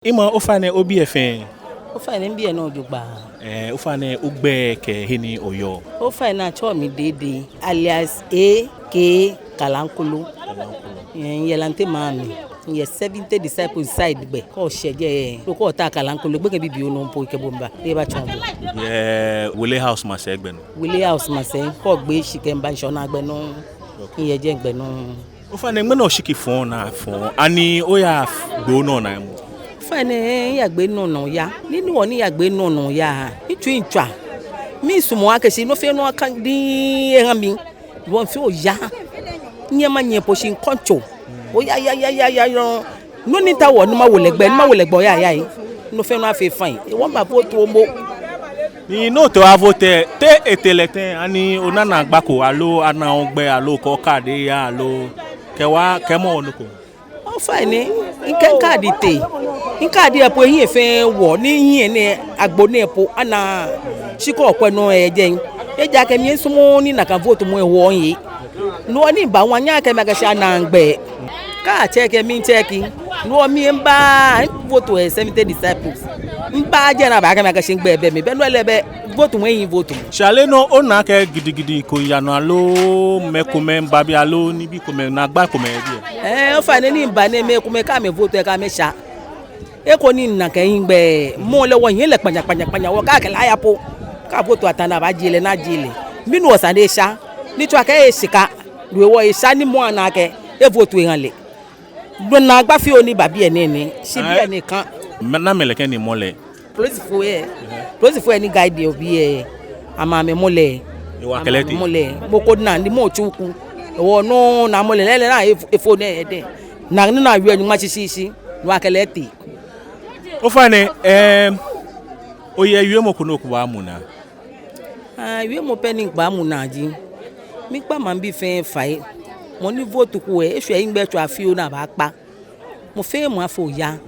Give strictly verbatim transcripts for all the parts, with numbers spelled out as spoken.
Ima, ofainɛ obiɛ fɛɛ? Ofainɛ mibiɛ nɔ jogbaŋŋ. Ɛɛ, ofainɛ ogbɛi kɛ he ni oyɔɔ? Ofainɛ atsɛɔ mi Dede alias A K Kalankolo. Kalankolo. Ɛɛ, miyɛ Lante maŋ mli. Miyɛ Seventh Day Disciples side gbɛ. Kɛ oshɛ jɛi, kɛ otao Kalankolo, gbekɛ bibioo nɔ po kɛ bo miiba. Ebatsɔɔ bo. Yɛ Wele House masɛi gbɛ nɔ. Wele House masɛi, kɛ ogbe shi kɛmiiba ŋshɔnaa gbɛ nɔ. Miyɛ jɛi gbɛ nɔ. Ofainɛ ŋmɛnɛ oshiki fɔɔ naa fɔɔ, ani oyagbee onɔ naa momo? Ofainɛ miyagbee minɔ naa oya. Ni ni wɔ ni miyagbee minɔ naa oya, mitsui miitswa. Misumɔɔ akɛ shi nɔ fɛɛ nɔ aka diŋŋ ehã mi. Wɔ fɛɛ oya. Nyɛma nyɛ po shi ŋkɔŋtso. Oya ya ya ya ya yɔɔ. Nɔ ni mitaoɔ ni mawo lɛ gbɛ, ni mawo lɛ gbɛ oya ya yi. Nɔ fɛɛ nɔ afee fine. Ewɔ mibavote momo. Ni no otee oyavote, te etee lɛ tɛŋŋ, ani ona naagba ko, aloo ana ogbɛi, aloo okɛ okaadi yaaa, aloo okɛ wa kɛ mɔ nɔ ko? Ofainɛ, mikɛ mikaadi tee. Mikaadi lɛ po ehiɛ fɛɛ wɔ, ni hiɛ nɛɛ agbo nɛɛ po ana shi kɛ okwɛ nɔ lɛ jɛi. Ejaakɛ misumɔɔɔ ni nakai vote mɔ lɛ wɔ mihe. No ni miba ŋwɛi nyɛ akɛ mi akɛ shi ana migbɛi. Kɛ acheck mi check. No mi miba, mivote yɛ Seventh Day Disciples. Miba jɛi ni abaakɛɛ mi akɛ shi migbɛi bɛ mli. Bɛ no lɛ bɛ vote mɔ lɛ mivote. Shi ale nɔ ona akɛ gidigidi ko yaa nɔ aloo mɛi komɛi miiba biɛ aloo nibii komɛi naagba komɛi yɛ biɛ? Ɛɛ, ofainɛ ni miba nɛɛ mɛi komɛi kɛ amɛvote lɛ kɛ amɛsha. Eko ni mina kɛ migbɛi, mɔ lɛ wɔhiɛ lɛ kpanya kpanya kpanya, wɔkɛɛ akɛ lɛ aya po. Kɛ avote ata ni abaajie lɛ ni ajie lɛ. Mɛni wɔsane esha? Ni tsɔɔ akɛ eshika. Loo esha ni mɔ lɛ ana akɛ evote ehã lɛ. Dɔn naagba fioo ni ba biɛ nɛɛ nɛ. Shi biɛ nɛɛ ka. Namɛi lɛ kɛ ni mɔ lɛ? Polisifoi lɛ. Polisifoi lɛ ni guide obii lɛ. Amɛ amɛmɔ lɛ. Ewɔ akɛ lɛ tee. Amɛ amɛmɔ lɛ. Mɔ ko naa ni mɔ tsu ku. Ewɔ nɔ naa mɔ lɛ lɛ lɛ naa efo nɛɛ dɛ. Naa ni naa wie Nyɔŋmɔ shishishi. Ewɔ akɛ lɛ tee. Ofainɛ, ɛɛ, oyɛ wiemɔ ko ni okɛbaamu naa? Aa, wiemɔ pɛ ni mikɛbaamu naa ji, miikpa maŋbii fɛɛ fai. Mɔ ni vote ko lɛ, eshwɛ migbɛi etswa fioo ni abaakpa. Mɔ fɛɛ mɔ afee oya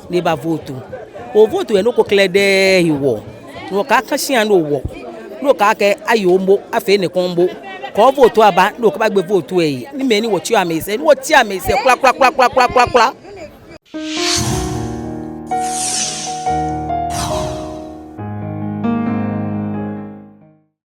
ni ebavote. Ovote yɛ nɔ ko krɛdɛɛ hewɔ. Ni okaka shia ni owɔ. Ni okakɛɛ ayi omɔ, afee nɛkɛ omɔ. Kɛ ovote aba, ni okɛbagbe vote lɛ yi. Ni mɛi ni wɔtsiɔ amɛsɛɛ, ni wɔtsi amɛsɛɛ kpla kpla kpla.